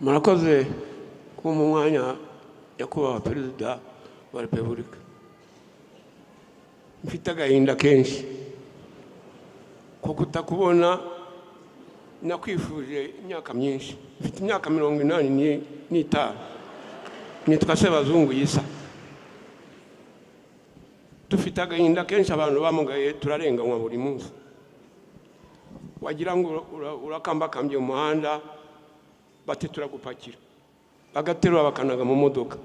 Murakoze kumpa umwanya, Nyakubahwa Perezida wa Repubulika. Mfite agahinda kenshi ko kutakubona. Nakwifuje imyaka myinshi. Mfite imyaka 85. Nitwa Sebazungu Yisa. Dufite agahinda kenshi, abantu bamugaye turarenganywa buri munsi. Wagira ngo urakambakambye mu muhanda, bati turagupakira, bagaterura bakanaga mu modoka.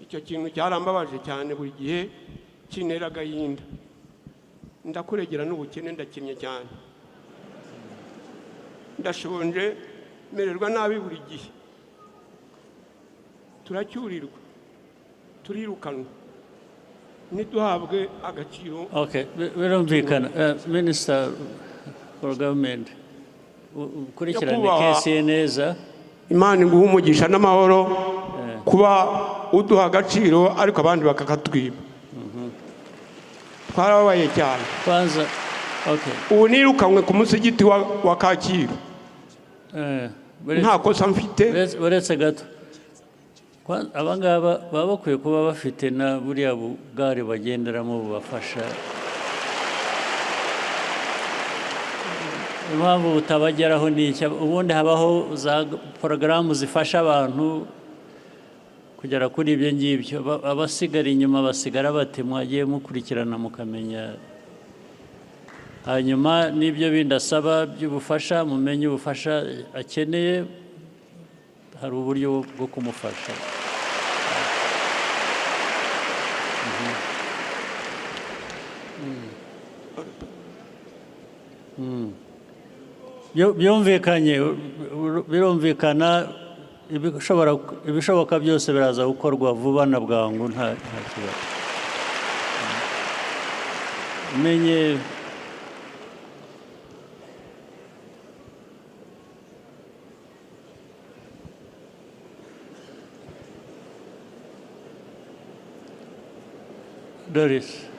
Icyo kintu cyarambabaje cyane, buri gihe kintera agahinda. Ndakuregera n'ubukene, ndakennye cyane, ndashonje, mererwa nabi buri gihe. Turacyurirwa, turirukanwa, ntiduhabwe agaciro. Okay, birumvikana. Minister for Government, ukurikirane Nyakubahwa, case ye neza. Imana iguha umugisha n'amahoro kuba uduha agaciro, ariko abandi bakakatwiba. Twarababaye cyane. Kwanza, okay. Ubu nirukanywe ku musigiti wa Kacyiru nta kosa mfite. Uretse gato. Aba ngaba baba bakwiye kuba bafite na buriya bugare bagenderamo bubafasha. Impamvu butabageraho ni iki? Ubundi habaho za porogaramu zifasha abantu kugera kuri ibyo ngibyo. Abasigara inyuma basigara bate? Mwagiye mukurikirana mukamenya, hanyuma n'ibyo bindi asaba by'ubufasha, mumenye ubufasha akeneye, hari uburyo bwo kumufasha. Byumvikanye, birumvikana. Ibishoboka byose biraza gukorwa vuba na bwangu, nta kibazo. Umenye Doris.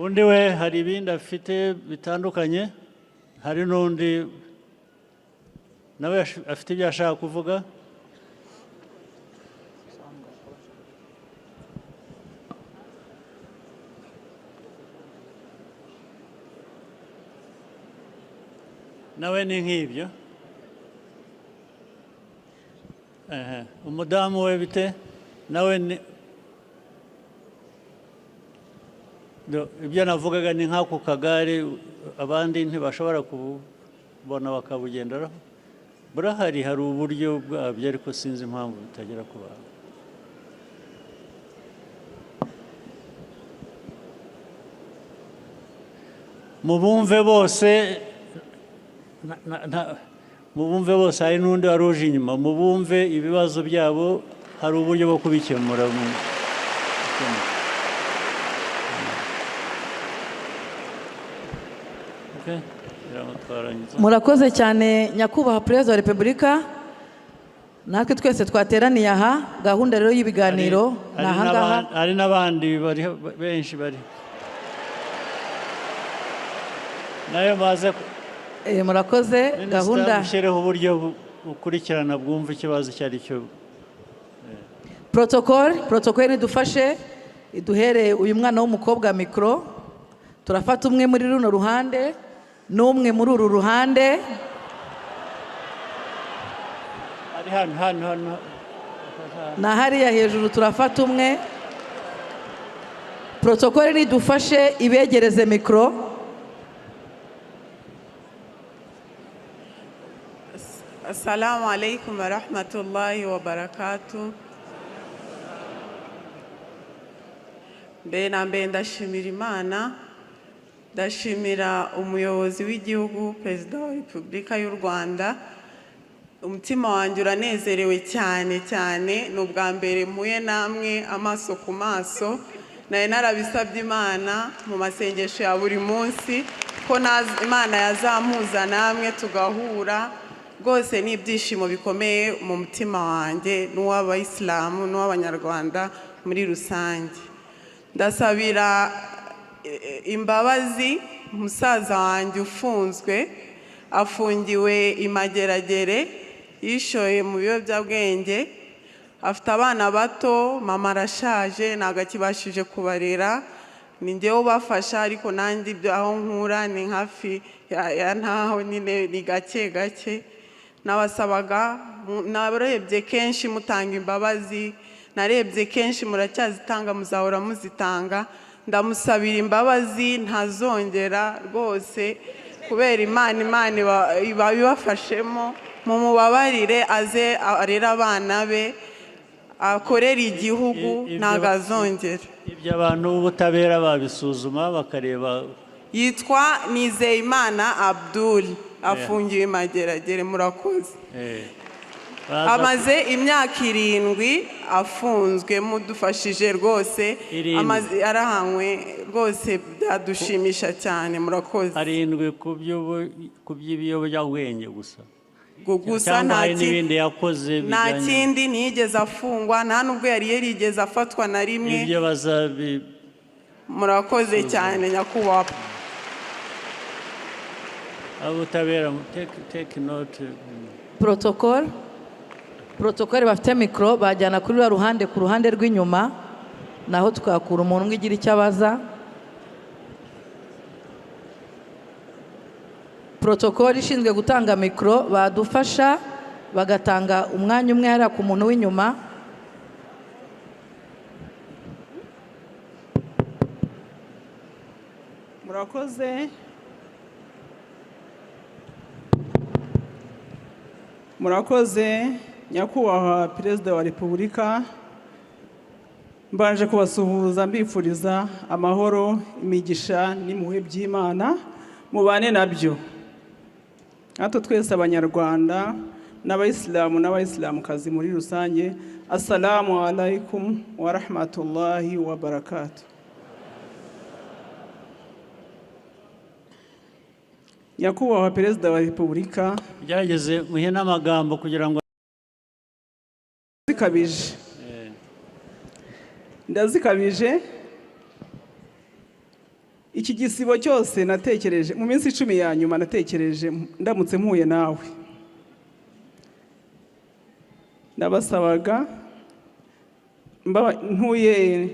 Undi we hari ibindi afite bitandukanye. Hari n'undi nawe afite ibyo ashaka kuvuga. Nawe ni nk'ibyo. Ehe, umudamu we bite? Nawe ni ibyo navugaga ni nk'ako kagare, abandi ntibashobora kubona bakabugenderaho. Burahari, hari uburyo bwabyo, ariko sinzi impamvu bitagera ku bantu. Mubumve bose, mubumve bose. Hari n'undi wari uje inyuma. Mubumve ibibazo byabo, hari uburyo bwo kubikemura. Okay, ngira ngo twarangiza. Murakoze cyane, Nyakubahwa Perezida wa Repubulika. Natwe twese twateraniye aha, gahunda rero y'ibiganiro ni Hari ahangaha. Hari n'abandi bari benshi bari nayo baze. Murakoze. Minisita, gahunda mushyireho uburyo bukurikirana, bwumva ikibazo icyo ari cyo. Protocole nidufashe iduhere uyu mwana w'umukobwa mikoro. Turafata umwe muri runo ruhande n'umwe muri uru ruhande. Ari hano, hano, hano. Na hariya hejuru turafata umwe. Protocole nidufashe ibegereze mikoro. Assalamu alaikum wa rahmatullahi wa barakatuh. Mbere na mbere ndashimira Imana. Ndashimira umuyobozi w'igihugu, Perezida wa Repubulika y'u Rwanda. Umutima wanjye uranezerewe cyane cyane. Ni ubwa mbere mpuye namwe amaso ku maso. Nari narabisabye Imana mu masengesho ya buri munsi ko Imana yazampuza namwe tugahura. Rwose ni ibyishimo bikomeye mu mutima wanjye n'uw'Abayisilamu n'uw'Abanyarwanda muri rusange. Ndasabira imbabazi musaza wanjye ufunzwe, afungiwe i Mageragere, yishoye mu biyobyabwenge, afite abana bato, mama arashaje, ntabwo akibashije kubarera, ni njyewe ubafasha, ariko nanjye ibyo aho nkura ni hafi ya ntaho nyine, ni gake gake. Nabasabaga, narebye kenshi mutanga imbabazi, narebye kenshi muracyazitanga, muzahora muzitanga. Ndamusabira imbabazi, ntazongera rwose, kubera Imana. Imana iba ibafashemo, mumubabarire aze arere abana be, akorere igihugu, ntabwo azongera. Ibyo abantu b'ubutabera babisuzuma bakareba. Yitwa Nizeyimana Abdul, afungiwe i Mageragere. Murakoze. Amaze imyaka 7 afunzwe. Mudufashije rwose. 7. Amaze yarahanywe, rwose byadushimisha cyane. Murakoze. 7 ku by'ibiyobyabwenge gusa? Gusa. Cyangwa Nta hari n'ibindi yakoze nta bijyanye? kindi, ntiyigeze afungwa, nta nubwo yari yarigeze afatwa na rimwe. Ibyo bazabi Murakoze cyane, nyakubahwa. Ubutabera, take note. Protocole bafite mikoro bajyana kuri ruriya ruhande, ku ruhande rw'inyuma, naho twakura umuntu umwe ugira icyo abaza. Protocole ishinzwe gutanga mikoro badufasha bagatanga umwanya umwe hariya ku muntu w'inyuma. Murakoze, murakoze, nyakubahwa Perezida wa Repubulika. Mbanje kubasuhuza, mbifuriza amahoro, imigisha n'impuhwe by'Imana mubane nabyo, natwe twese Abanyarwanda n'Abayisilamu n'Abayisilamukazi muri rusange. Assalamu alaikum wa rahmatullahi wa barakatuh. Nyakubahwa Perezida wa Repubulika, Gerageze muhe n'amagambo kugira ngo Ndazikabije, ndazikabije. Iki gisibo cyose natekereje, mu minsi 10 ya nyuma natekereje ndamutse mpuye nawe. Nabasabaga, ntuye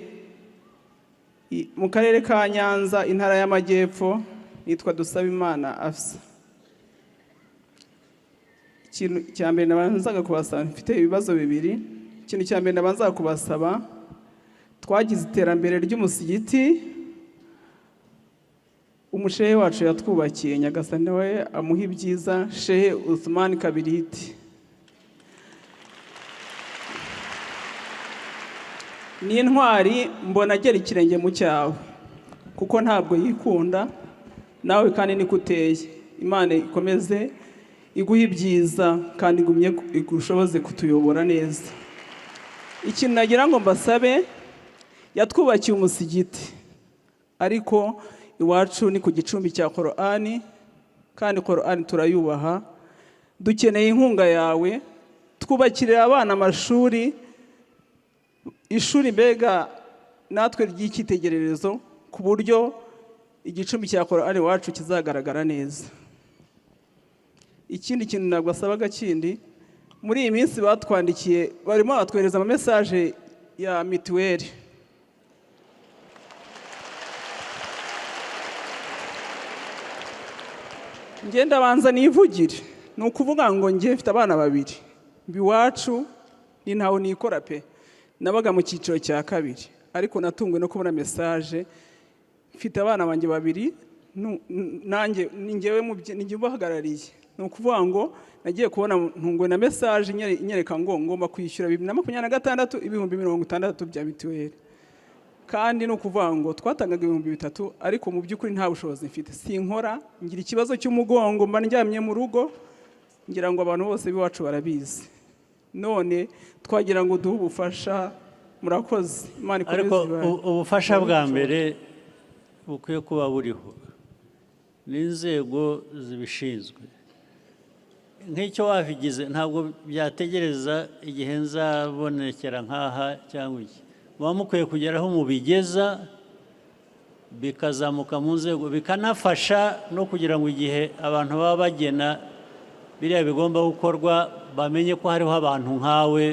mu karere ka Nyanza, intara y'Amajyepfo, nitwa Dusabimana Afsa. Ikintu cya mbere nabanzaga kubasaba, mfite ibibazo bibiri. Ikintu cya mbere nabanzaga kubasaba, twagize iterambere ry'umusigiti umushehe wacu yatwubakiye, Nyagasani we amuha ibyiza, Shehe Uthman Kabiriti. Ni intwari, mbona agera ikirenge mu cyawe, kuko ntabwo yikunda, nawe kandi niko uteye. Imana ikomeze iguhe ibyiza kandi igumye igushoboze kutuyobora neza. Ikintu nagira ngo mbasabe, yatwubakiye umusigiti, ariko iwacu ni ku gicumbi cya Korani, kandi Korani turayubaha. Dukeneye inkunga yawe, twubakirira abana amashuri, ishuri mbega natwe ry'icyitegererezo, ku buryo igicumbi cya Korani iwacu kizagaragara neza. Ikindi kintu ntabwo asabaga kindi, muri iyi minsi batwandikiye, barimo batwohereza ama message ya mituweli. Ngenda banza nivugire, ni ukuvuga ngo njye mfite abana babiri, iwacu ni ntawe nikora pe, nabaga mu cyiciro cya kabiri, ariko natunguwe no kubona message. Mfite abana banjye babiri, nanjye ni njyewe ni njye ubahagarariye. Ni ukuvuga ngo nagiye kubona ntunguwe na message inyereka ngo ngomba kwishyura 2026 60,000 bya mituweli. Kandi ni ukuvuga ngo twatangaga 3000, ariko mu by'ukuri nta bushobozi mfite, sinkora, ngira ikibazo cy'umugongo, mba ndyamye mu rugo, ngira ngo abantu bose b'iwacu barabizi. None twagira ngo duhe ubufasha. Murakoze, Imana ikomeze Ariko ibahe. Ubufasha bwa mbere bukwiye kuba buriho n'inzego zibishinzwe. Nk'icyo wabigize, ntabwo byategereza igihe nzabonekera nk'aha cyangwa iki. Muba mukwiye kugera aho mubigeza, bikazamuka mu nzego, bikanafasha no kugira ngo igihe abantu baba bagena biriya bigomba gukorwa, bamenye ko hariho abantu nkawe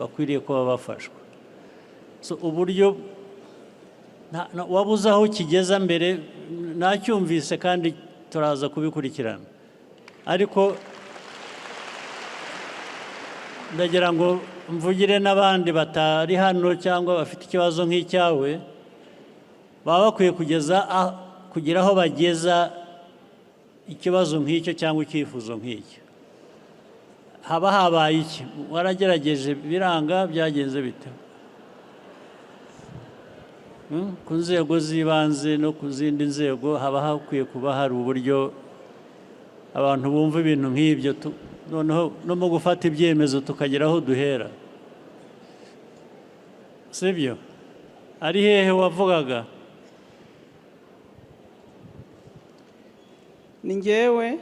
bakwiriye kuba bafashwa. So uburyo wabuze aho kigeza mbere, nacyumvise kandi turaza kubikurikirana. Ariko ndagira ngo mvugire n'abandi batari hano cyangwa bafite ikibazo nk'icyawe, baba bakwiye kugira aho bageza ikibazo nk'icyo cyangwa icyifuzo nk'icyo. Haba habaye iki? Waragerageje biranga, byagenze bite? Ku nzego z'ibanze no ku zindi nzego haba hakwiye kuba hari uburyo abantu bumva ibintu nk'ibyo, noneho no mu gufata ibyemezo tukagera aho duhera, sibyo? Ari hehe wavugaga? Ni njyewe.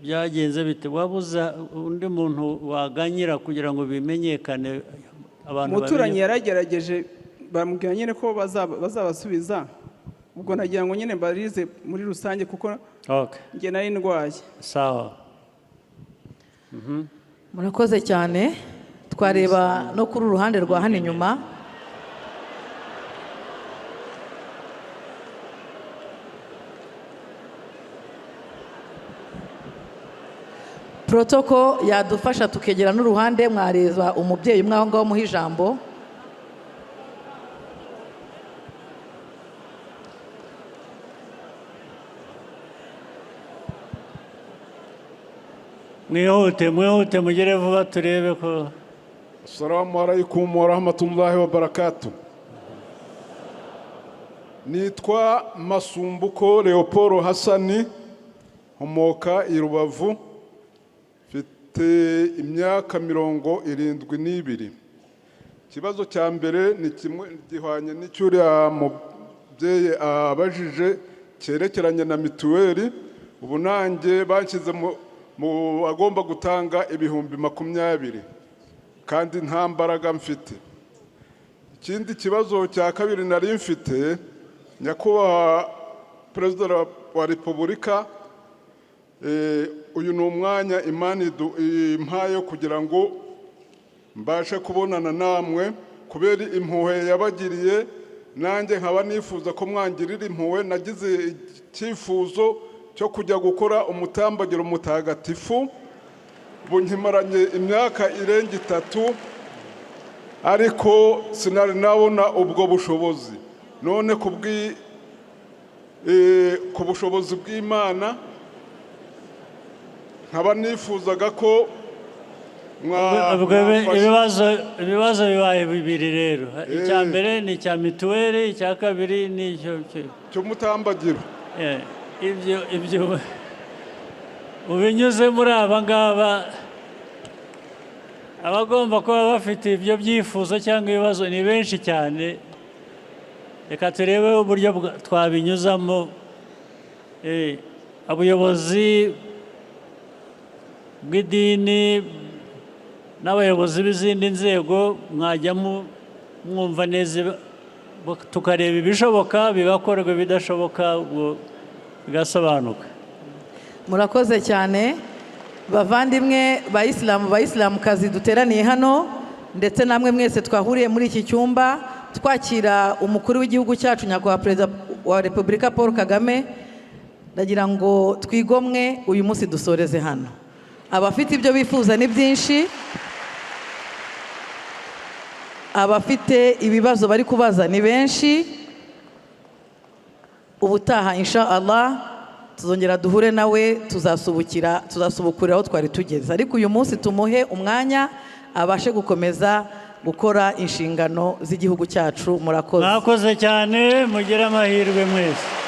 Byagenze bite? Wabuze undi muntu waganyira kugira ngo bimenyekane, abantu Umuturanyi bamenye? yaragerageje, bamubwira nyine ko bazabasubiza. Ubwo nagira ngo nyine mbarize muri rusange kuko njye nari ndwaye. Sawa. Murakoze cyane. Twareba no kuri uruhande rwa hano inyuma. Protocol yadufasha tukegera n'uruhande, mwareba umubyeyi umwe aho ngaho, muha ijambo. Mwihute, mwihute, mugere vuba turebe ko. Assalamu alaikum warahmatullahi wabarakatuh. Nitwa Masumbuko Leopold Hassani, nkomoka i Rubavu, mfite imyaka 72. Ikibazo cya mbere ni kimwe gihwanye n'icyuriya mubyeyi abajije cyerekeranye na mituweli. Ubu nanjye banshyize mu bagomba gutanga 20,000 kandi nta mbaraga mfite. Ikindi kibazo cya kabiri nari mfite, Nyakubahwa Perezida wa Repubulika, uyu ni umwanya Imana impaye kugira ngo mbashe kubonana namwe kubera impuhwe yabagiriye, nanjye nkaba nifuza ko mwangirira impuhwe. Nagize icyifuzo cyo kujya gukora umutambagiro mutagatifu, ubu nkimaranye imyaka irenga 3, ariko sinari nabona ubwo bushobozi. None ku bushobozi bw'Imana nkaba nifuzaga ko Ubwo mwamfasha. Ibibazo bibaye bibiri rero. Icya mbere ni icya mituweli, icya kabiri ni icyo cy'umutambagiro. Ibyo ubinyuze muri aba ngaba, abagomba kuba bafite ibyo byifuzo cyangwa ibibazo ni benshi cyane. Reka turebe uburyo twabinyuzamo. Abayobozi bw'idini n'abayobozi b'izindi nzego mwajya mwumva neza, tukareba ibishoboka bigakorwa, ibidashoboka ubwo bigasobanuka. Murakoze cyane, bavandimwe bayisilamu, bayisilamukazi duteraniye hano, ndetse namwe mwese twahuriye muri iki cyumba twakira umukuru w'igihugu cyacu, Nyakubahwa Perezida wa Repubulika Paul Kagame. Ndagira ngo twigomwe uyu munsi dusoreze hano. Abafite ibyo bifuza ni byinshi, abafite ibibazo bari kubaza ni benshi. Ubutaha insha Allah tuzongera duhure nawe, tuzasubukurira aho twari tugeze, ariko uyu munsi tumuhe umwanya abashe gukomeza. gukora inshingano z'igihugu cyacu. Murakoze. Mwakoze cyane, mugire amahirwe mwese.